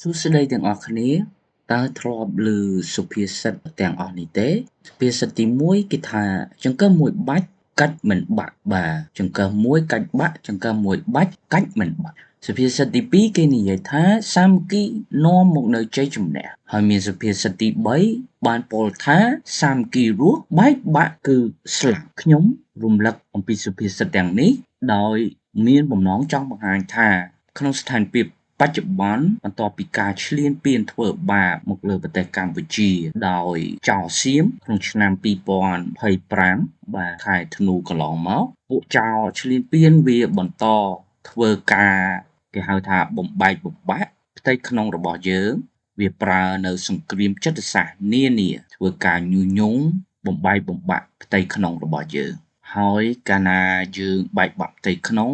សួស្តីទាំងអស់គ្នាតើធ្លាប់ឮសុភាសិតទាំងអស់នេះទេសុភាសិតទី1គេថាចង្កឹះមួយបាច់កាច់មិនបាក់បាទចង្កឹះមួយកាច់បាក់ចង្កឹះមួយបាច់កាច់មិនបាក់សុភាសិតទី2គេនិយាយថាសាមគ្គីនាំមកនូវជ័យជំនះហើយមានសុភាសិតទី3បានពោលថាសាមគ្គីរស់បែកបាក់គឺស្លាប់ខ្ញុំរំលឹកអំពីសុភាសិតទាំងនេះដោយមានបំណងចង់បង្ហាញថាក្នុងស្ថានភាពបច្ចុប្បន្នបន្ទាប់ពីការឈ្លានពានធ្វើបាបមកលើប្រទេសកម្ពុជាដោយចោរសៀមក្នុងឆ្នាំ2025បាទខែធ្នូកន្លងមកពួកចោរឈ្លានពានវាបន្តធ្វើការគេហៅថាបំបែកបំបាក់ផ្ទៃក្នុងរបស់យើងវាប្រើនៅសង្គ្រាមចិត្តសាស្ត្រនានាធ្វើការញុះញង់បំបែកបំបាក់ផ្ទៃក្នុងរបស់យើងហើយកាលណាយើងបែកបាក់ផ្ទៃក្នុង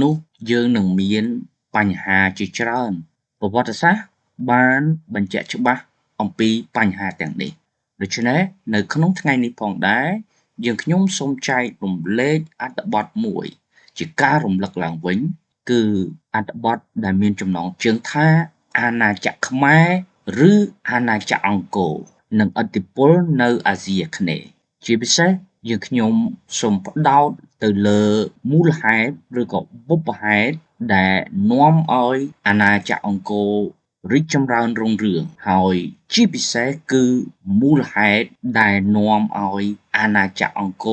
នោះយើងនឹងមានបញ្ហាជាច្រើនប្រវត្តិសាស្ត្របានបញ្ជាក់ច្បាស់អំពីបញ្ហាទាំងនេះដូច្នេះនៅក្នុងថ្ងៃនេះផងដែរយើងខ្ញុំសូមចែករំលែកអត្ថបទមួយជាការរំលឹកឡើងវិញគឺអត្ថបទដែលមានចំណងជើងថាអាណាចក្រខ្មែរឬអាណាចក្រអង្គរនិងឥទ្ធិពលនៅអាស៊ីអាគ្នេយ៍ជាពិសេសយើងខ្ញុំសូមផ្ដោតទៅលើមូលហេតុឬក៏បុព្វហេតុដែលនាំឲ្យអាណាចក្រអង្គររីកចម្រើនរុងរឿងហើយជាពិសេសគឺមូលហេតុដែលនាំឲ្យអាណាចក្រអង្គ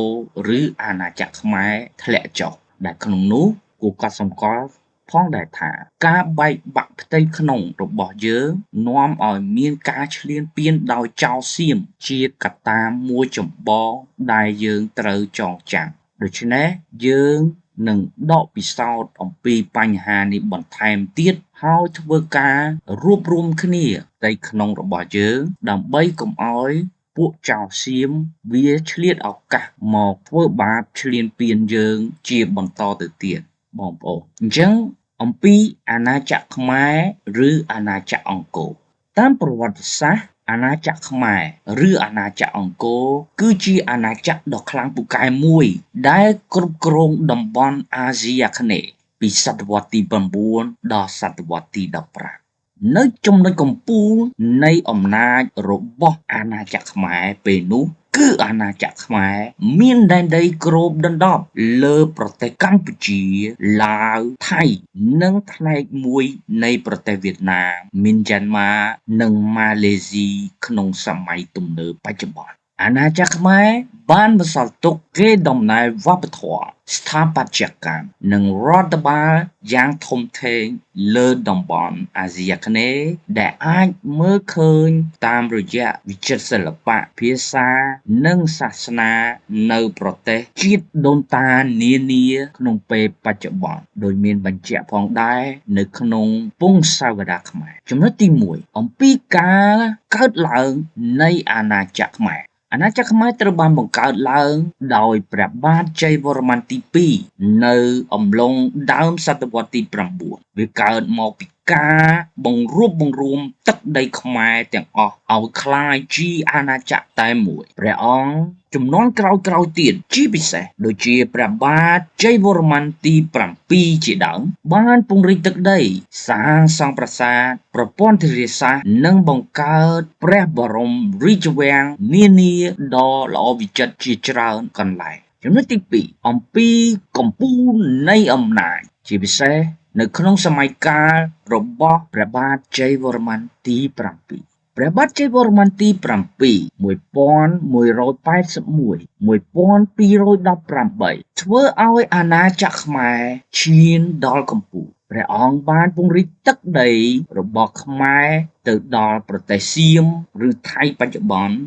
រឬអាណាចក្រខ្មែរធ្លាក់ចុះដែលក្នុងនោះគួរកត់សម្គាល់ផងដែរថាការបែកបាក់ផ្ទៃក្នុងរបស់យើងនាំឲ្យមានការឈ្លានពានដោយចោរសៀមជាកត្តាមួយចម្បងដែលយើងត្រូវចងចាំដូច្នេះយើងនឹងដកពិសោធន៍អំពីបញ្ហានេះបន្ថែមទៀតហើយធ្វើការរួបរวมគ្នាផ្ទៃក្នុងរបស់យើងដើម្បីកុំឲ្យពួកចោរសៀមវាឆ្លៀតឱកាសមកធ្វើបាបឈ្លានពានយើងជាបន្តទៅទៀតបងប្អូនអញ្ចឹងអំពីអាណាចក្រខ្មែរឬអាណាចក្រអង្គរតាមប្រវត្តិសាស្ត្រអាណាចក្រខ្មែរឬអាណាចក្រអង្គរគឺជាអាណាចក្រដ៏ខ្លាំងពូកែមួយដែលគ្រប់គ្រងតំបន់អាស៊ីអាគ្នេយ៍ពីសតវត្សទី9ដល់សតវត្សទី15នៅចំណុចកំពូលនៃអំណាចរបស់អាណាចក្រខ្មែរពេលនោះគឺអាណាចក្រខ្មែរមានដែនដីគ្របដណ្ដប់លើប្រទេសកម្ពុជាឡាវថៃនិងផ្នែកមួយនៃប្រទេសវៀតណាមមីយ៉ាន់ម៉ានិងម៉ាឡេស៊ីក្នុងសម័យទំនើបបច្ចុប្បន្នអាណាចក្រខ្មែរបានបន្សល់ទុកកេរដំណែលវប្បធម៌ស្ថាបត្យកម្មនិងរដ្ឋបាលយ៉ាងធំធេងលើតំបន់អាស៊ីអាគ្នេយ៍ដែលអាចមើលឃើញតាមរយៈវិចិត្រសិល្បៈភាសានិងសាសនានៅប្រទេសជាតិដូនតានានាក្នុងពេលបច្ចុប្បន្នដោយមានបញ្ជាក់ផងដែរនៅក្នុងពង្សាវតារខ្មែរចំណុចទី1អំពីការកើតឡើងនៃអាណាចក្រខ្មែរអាណាចក្រខ្មែរត្រូវបានបង្កើតឡើងដោយព្រះបាទជ័យវរ្ម័នទី2នៅអំឡុងដើមសតវត្សទី9វាកើតមកពីការបង្រួបបង្រួមទឹកដីខ្មែរទាំងអស់ឲ្យក្លាយជាអាណាចក្រតែមួយព្រះអង្គចំនួនក្រោយៗទៀតជាពិសេសដូចជាព្រះបាទជ័យវរ្ម័នទី7ជាដើមបានពង្រីកទឹកដីសាងសង់ប្រាសាទប្រព័ន្ធធារាសាស្ត្រនិងបង្កើតព្រះបរមរាជវាំងនានាដ៏ល្អវិចិត្រជាច្រើនកន្លែងចំណុចទី2អំពីកំពូលនៃអំណាចជាពិសេសនៅក្នុងសម័យកាលរបស់ព្រះបាទជ័យវរ្ម័នទី7ព្រះបាទជ័យវរ្ម័នទី7 1181 1218ធ្វើឲ្យអាណាចក្រខ្មែរឈានដល់កំពូលព្រះអង្គបានពង្រីកទឹកដីរបស់ខ្មែរទៅដល់ប្រទេសសៀមឬថៃបច្ចុប្បន្ន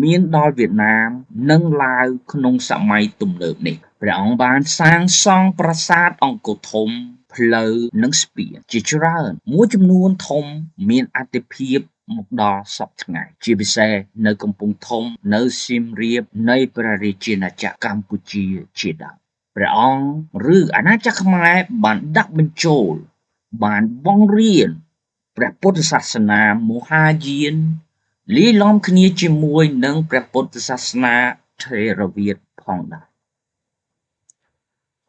មានដល់វៀតណាមនិងឡាវក្នុងសម័យទំនើបនេះព្រះអង្គបានសាងសង់ប្រាសាទអង្គរធំផ្លូវនិងស្ពានជាច្រើនមួយចំនួនធំមានអត្ថិភាពមកដល់សព្វថ្ងៃជាពិសេសនៅកំពង់ធំនៅសៀមរាបនៃព្រះរាជាណាចក្រកម្ពុជាជាដើមព្រះអង្គឬអាណាចក្រខ្មែរបានដាក់បញ្ចូលបានបង្រៀនព្រះពុទ្ធសាសនាមហាយានលាយឡំគ្នាជាមួយនឹងព្រះពុទ្ធសាសនាថេរវាទផងដែរ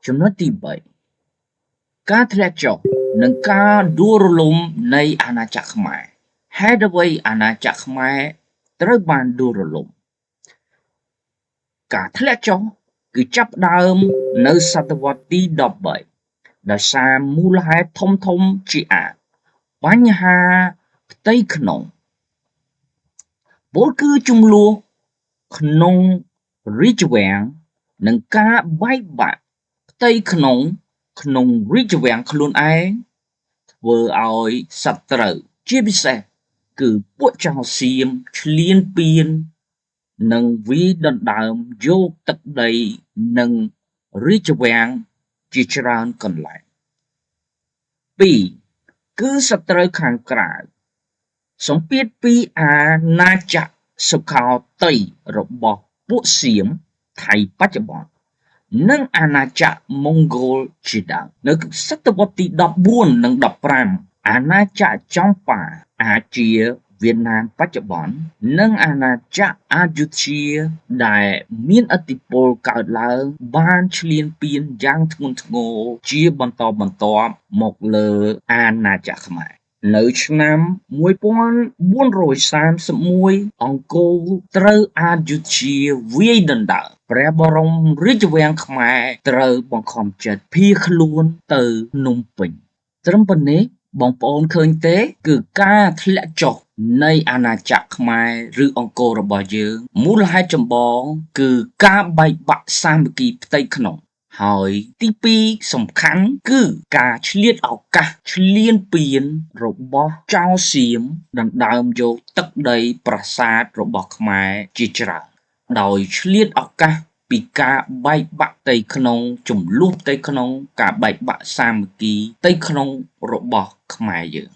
ចំណុចទី3 ការធ្លាក់ចុះនិងការដួលរលំនៃអាណាចក្រខ្មែរហេតុអ្វីអាណាចក្រខ្មែរត្រូវបានដួលរលំការធ្លាក់ចុះគឺចាប់ផ្ដើមនៅសតវត្សទី13ដោយសារមូលហេតុធំៗជាអាទិ៍បញ្ហាផ្ទៃក្នុងពលគឺជម្លោះក្នុងរាជវាំងនិងការបែកបាក់ផ្ទៃក្នុងក្នុងរាជវាំងខ្លួនឯងធ្វើឲ្យសត្រូវជាពិសេសគឺពួកចោរសៀមឈ្លានពាននិងវាយដណ្ដើមយកទឹកដីនិងរាជវាំងជាច្រើនកន្លែង2គឺសត្រូវខាងក្រៅសម្ពាធពីអាណាចក្រសុខោទ័យរបស់ពួកសៀមថៃបច្ចុប្បន្ននិងអាណាចក្រម៉ុងហ្គោលជាដើមនៅសតវត្សទី14និង15អាណាចក្រចំប៉ាអាចជាវៀតណាមបច្ចុប្បន្ននិងអាណាចក្រអាយុធ្យាដែលមានឥទ្ធិពលកើតឡើងបានឈ្លានពានយ៉ាងធ្ងន់ធ្ងរជាបន្តបន្ទាប់មកលើអាណាចក្រខ្មែរនៅឆ្នាំ1431អង្គរត្រូវអាយុធ្យាវាយដណ្ដើមព្រះបរមរាជវាំងខ្មែរត្រូវបង្ខំចិត្តភៀសខ្លួនទៅភ្នំពេញត្រឹមប៉ុណ្ណេះបងប្អូនឃើញទេគឺការធ្លាក់ចុះនៃអាណាចក្រខ្មែរឬអង្គររបស់យើងមូលហេតុចម្បងគឺការបែកបាក់សាមគ្គីផ្ទៃក្នុងហើយទី2សំខាន់គឺការឆ្លៀតឱកាសឈ្លានពានរបស់ចោរសៀមដណ្ដើមយកទឹកដីប្រាសាទរបស់ខ្មែរជាច្រើនដោយឆ្លៀតឱកាសពីការបែកបាក់ផ្ទៃក្នុងជម្លោះផ្ទៃក្នុងការបែកបាក់សាមគ្គីផ្ទៃក្នុងរបស់ខ្មែរយើង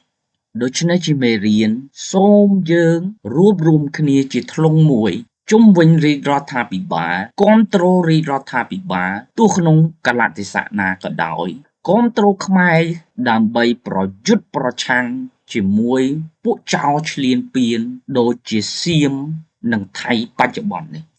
ដូច្នេះជាមេរៀនសូមយើងរួបរวมគ្នាជាធ្លុងមួយជុំវិញរាជរដ្ឋាភិបាលគាំទ្ររាជរដ្ឋាភិបាលទោះក្នុងកាលៈទេសៈណាក៏ដោយគាំទ្រខ្មែរដើម្បីប្រយុទ្ធប្រឆាំងជាមួយពួកចោរឈ្លានពានដូចជាសៀមនិងថៃបច្ចុប្បន្ននេះ។